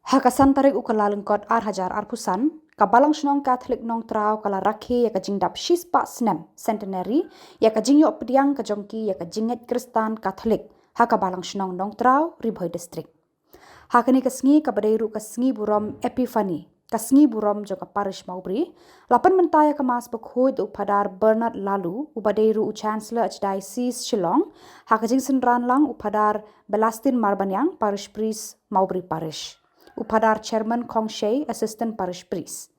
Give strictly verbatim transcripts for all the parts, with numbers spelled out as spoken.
Ha ka san tarik u Kyllalyngkot ar hajar arphew san, ka Balang Shnong Katholik Nongtraw ka la rakhe ïa ka jingdap shispah snem, centenary, ïa ka jingïoh pdiang ka jong ki ïa ka jingngeit Khristan Katholik ha ka Balang Shnong Nongtraw, Ri Bhoi District. Ha kane ka sngi kaba dei ruh ka sngi burom Epiphany, ka sngi burom jong ka Parish Mawbri, la pynmynta ïa ka Mass bakhuid da u Phadar Bernard Laloo, uba dei ruh u Chancellor Archdiocese Shillong, ha ka jingsynran lang u Phadar Belastin Marbaniang, Parish Priest, Mawbri Parish, u Phadar Chairman Khongshei, Assistant Parish Priest.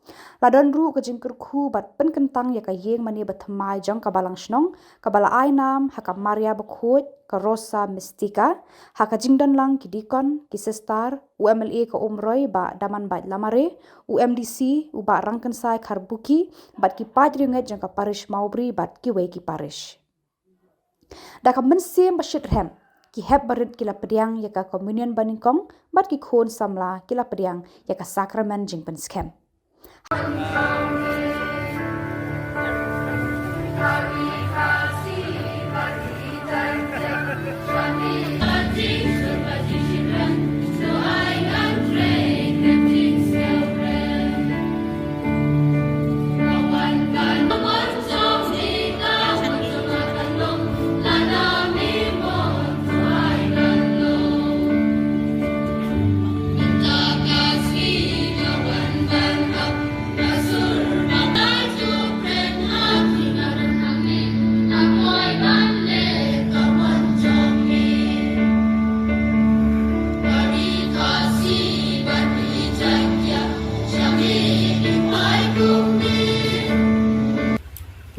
La don ruh ka jingkyrkhu bad pynkyntang ïa ka ïing mane bathymmai jong ka Balang Shnong, kaba la ai nam ha ka Maria bakhuid, ka Rosa Mystica, ha ka jingdon lang ki deacon, ki sister, u MLA ka Umroi Bah Damanbait Lamare, u MDC, u Bah Rangkynsai Kharbuki, bad ki paid riewngeit jong ka Parish Mawbri bad kiwei ki parish. Da ka mynsiem ba shitrhem, ki hep barit ki la pdiang ïa ka communion banyngkong, bad ki khun samla ki la pdiang ïa ka sakramen jingpynskhem.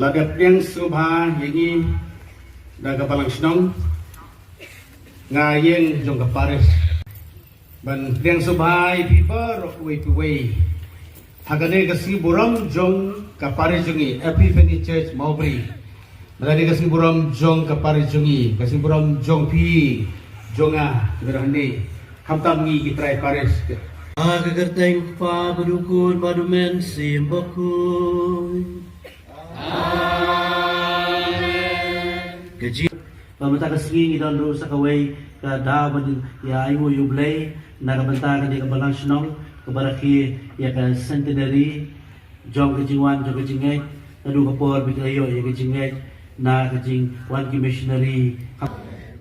La dep pdiang sngewbha ïa ngi da ka Balang Shnong, nga ïeng jong ka parish ban pdiang sngewbha ïa phi baroh uwei pa uwei ha kane ka sngi burom jong ka parish jong ngi, Epiphany Church Mawbri. Ba kane ka sngi burom jong ka parish jong ngi, ka sngi burom jong phi, jong nga, kiba don hangne, khamtam ngi ki trai parish. Ha ka kyrteng u Kpa bad u Khun bad u Mynsiem Bakhuid. Amen. Ka jing, ba mynta ka sngi ngi don ruh sa kawei ka daw ban ïa ainguh ïa U Blei na ka bynta kane ka Balang Shnong kaba rakhe ïa ka centenary jong ka jingwan jong ka jingngeit, naduh ka por ba ki la ïoh ïa ka jingngeit na ka jingwan ki missionary.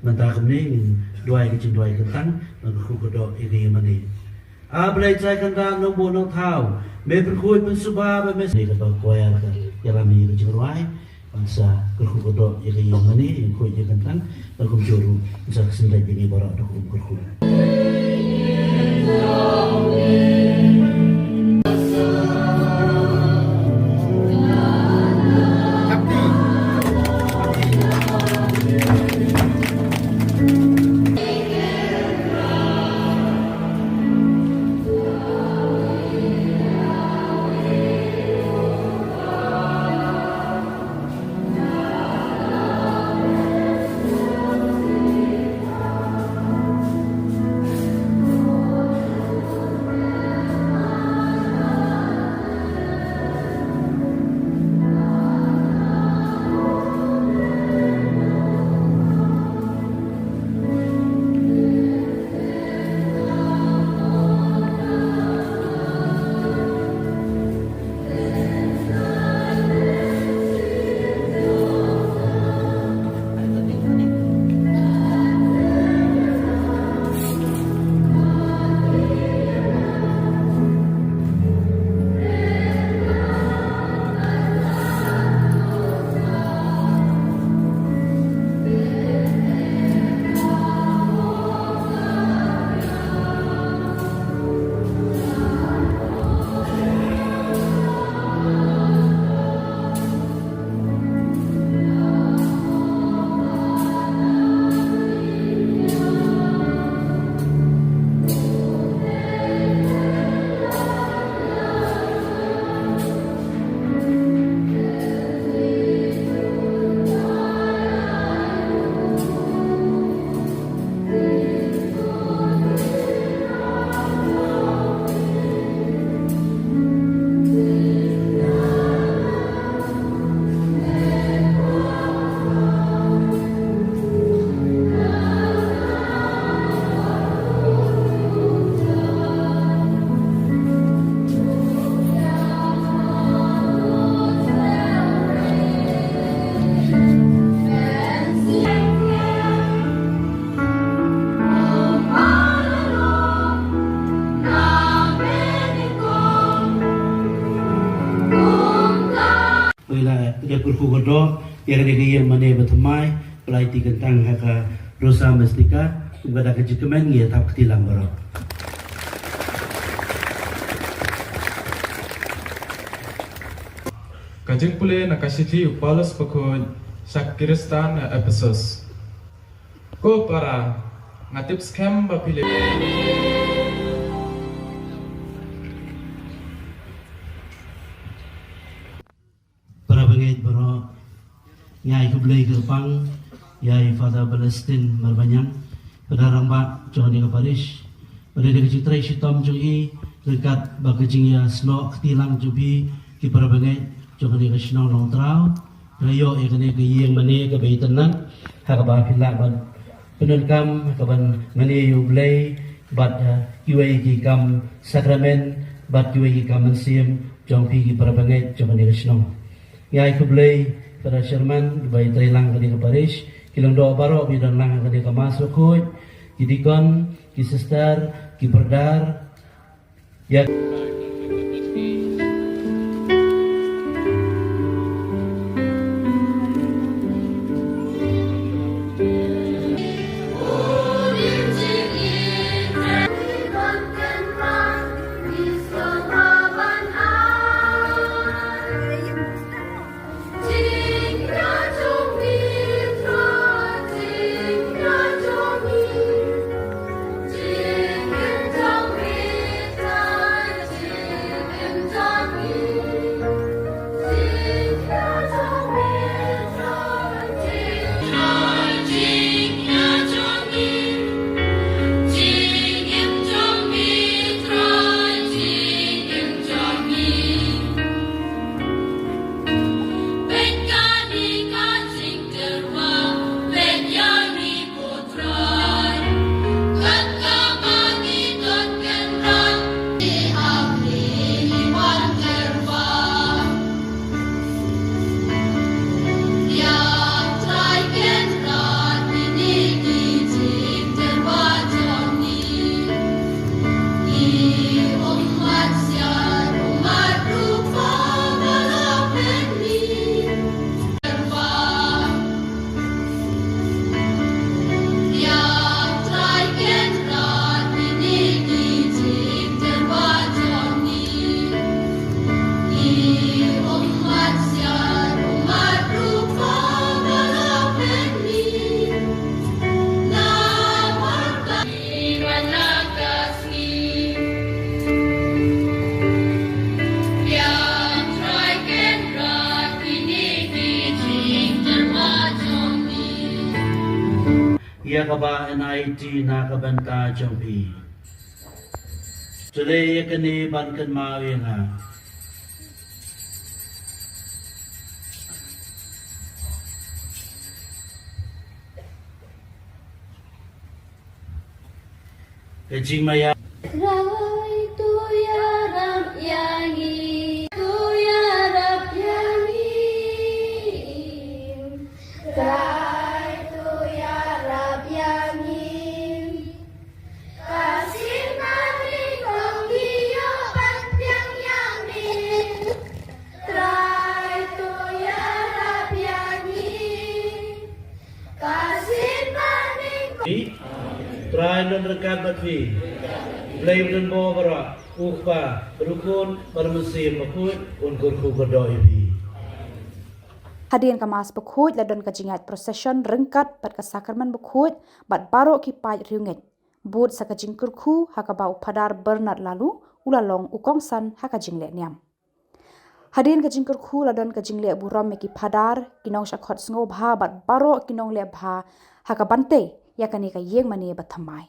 Mynta kumne ngin duwai ka jingduwai kyntang, ban kyrkhu kyrdoh ïa ka ïingmane. A Blei Trai Kynrad Nongbuh Nongthaw, me pynkhuid pynsngewbha ba me, ne kaba choir ka ïalam ïa ka jingrwai, ban sa kyrkhu kyrdoh ïa ka ïingmane, ïa ka khuid ïa ka kyntang, bad kumjuh ruh ban sa syndet ïa ngi baroh da ka um kyrkhu. Kyrkhu kyrdoh ïa kane ka ïing mane ba thymmai, ba la aiti kyntang ha ka Rosa Mestika, kum ka da ka jingkmen ngi ïa thap kti lang baroh. Ka jingpule na ka shithi u Paulus bakhuid sha ki Khristan na Ephesus. Ko para, nga tip skhem ba phi leh. Para bangeit baroh, nga ai khublei kyrpang ïa i Father Palestine Marbaniang, Padar Rangbah jong kane ka parish. Bad da ka jingtrei shitom jong i, ryngkat bad ka jingïasnoh kti lang jong phi ki para bangeit jong kane ka shnong Nongtraw, phi la ïoh ïa kane ka ïing mane kaba itynnad, ha kaba phi lah ban pyndonkam, ha kaban mane ïa U Blei bad, eh, kiwei ki kam sakramen bad kiwei ki kam mynsiem jong phi ki para bangeit jong kane ka shnong. Nga ai khublei Father Sherman ba i trei lang kane ka parish, ki lyngdoh baroh ba i don lang kane ka mass bakhuid, ki deacon, ki sister, ki brother, ïa Ïa kaba N I T na ka bynta jong phi. Sule ïa kane ban kynmaw ïa nga. Ka jingmaïa. Trai to ïarap ïa ngi, to ïarap ïa ngi. Trai to ïarap ïa ngi. Ka sien ba nyngkong ngi ïoh ban pdiang ïa me. Trai to ïarap ïa ngi. Ka sien ba nyngkong. Trai un don ryngkat bad phi. Blei un don bad baroh, U Kpa, bad U Khun, bad U Mynsiem Bakhuid, un kyrkhu kyrdoh ïa phi. Hadien ka Mass Bakhuid la don ka jingïaid procession ryngkat bad ka Sakramen Bakhuid bad baroh ki paid riewngeit. Bud sa ka jingkyrkhu ha kaba u Phadar Bernard Laloo u la long u kongsan ha ka jingleh niam. Hadien ka jingkyrkhu la don ka jingleh burom ïa ki phadar, ki nongshah khot sngewbha bad baroh ki nongleh bha ha kaban tei ïa kane ka ïing mane ba thymmai.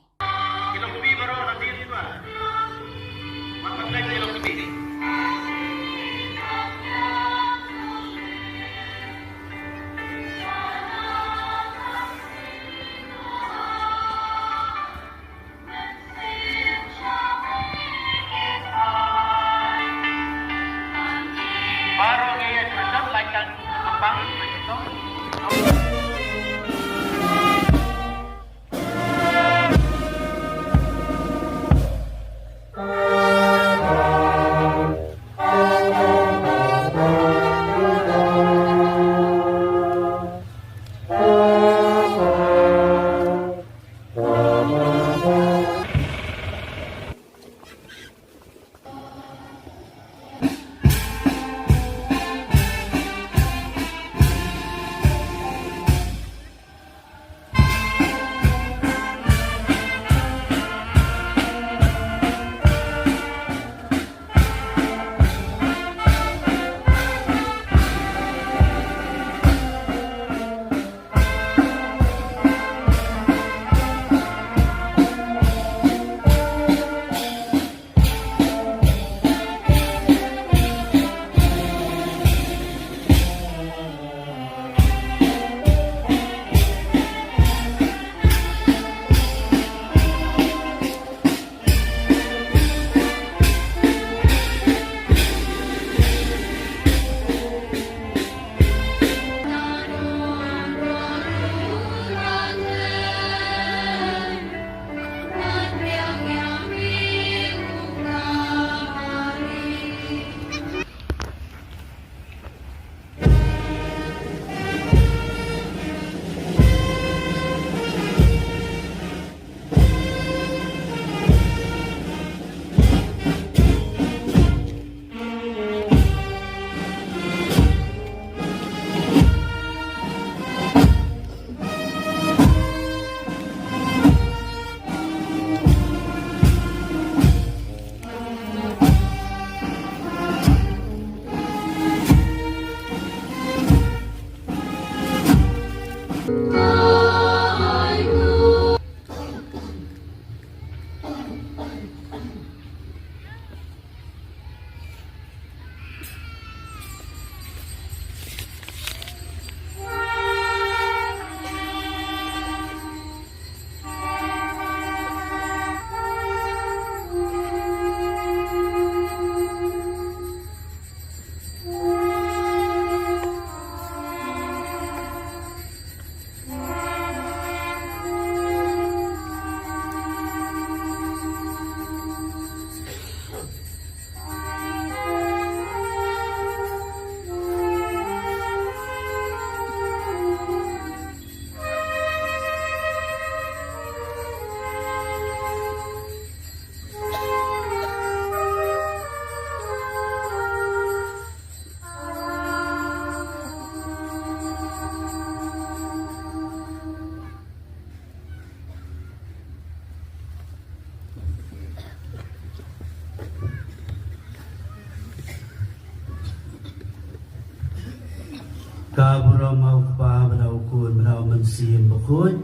Ka burom ha u Kpa bad ha u Khun bad ha u Mynsiem Bakhuid.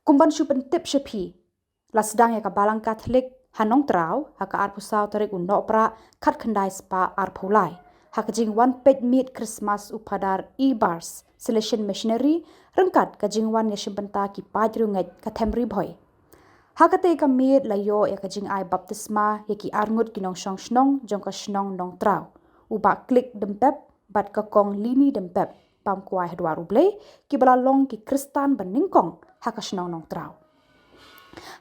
Kum ban shu pyntip sha phi, la sdang ïa ka Balang Katholik ha Nongtraw ha ka arphew saw tarik u Nohprah khatkhyndai spah arphew lai ha ka jingwan peit miet Christmas u Phadar E Bars, Salesian Missionary, ryngkat ka jingwan ïashim bynta ki paid riewngeit ka Them Ri Bhoi. Ha katei ka miet la ïoh ïa ka jingai baptisma ïa ki arngut ki nongshong shnong jong ka shnong Nongtraw, u Bah Klik Dympep bad ka Kong Lini Dympep, bam kwai ha dwar U Blei, kiba la long ki Khristan ba nyngkong ha ka shnong Nongtraw.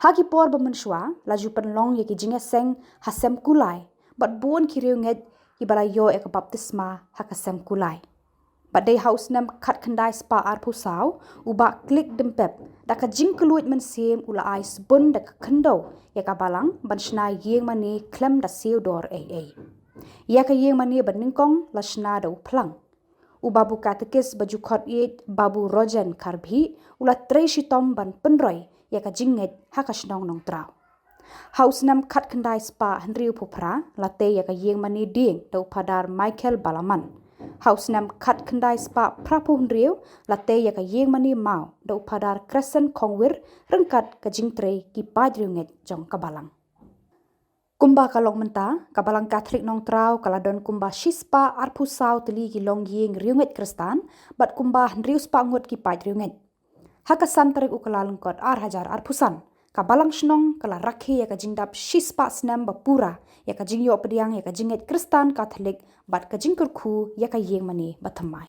Ha ki por ba mynshuwa la ju pynlong ïa ki jingïaseng ha Sem Kulai, bad bun ki riewngeit kiba la ïoh ïa ka baptisma ha ka Sem Kulai. Bad dei ha u snem khatkhyndai spah arphew saw, u Bah Klik Dympep, da ka jingkylluid mynsiem u la ai sbun da ka khyndew ïa ka Balang ban shna ïing mane khlem da siew dor ei ei. Ïa ka ïing mane ba nyngkong la shna da u phlang. U Babu Katekis ba ju khot ïeit, Babu Rojen Kharbhih, u la trei shitom ban pynroi ïa ka jingngeit ha ka shnong Nongtraw. Ha u snem khatkhyndai spah hynriewphew phra la tei ïa ka ïing mane dieng da u Phadar Michael Balaman. Ha u snem khatkhyndai spah phraphew hynriew la tei ïa ka ïing mane maw da u Phadar Crescent Khongwir, ryngkat ka jingtrei ki paid riewngeit jong ka Balang. Kumba ka long mynta, ka Balang Katholik Nongtraw ka la don kumba shispah arphew saw tylli ki longïing riewngeit Khristan bad kumba hynriew spah ngut ki paid riewngeit. Ha ka san tarik u Kyllalyngkot ar hajar arphew san, ka Balang Shnong ka la rakhe ïa ka jingdap shispah snem ba pura ïa ka jingïoh pdiang ïa ka jingngeit Khristan Katholik bad ka jingkyrkhu ïa ka ïing mane ba thymmai.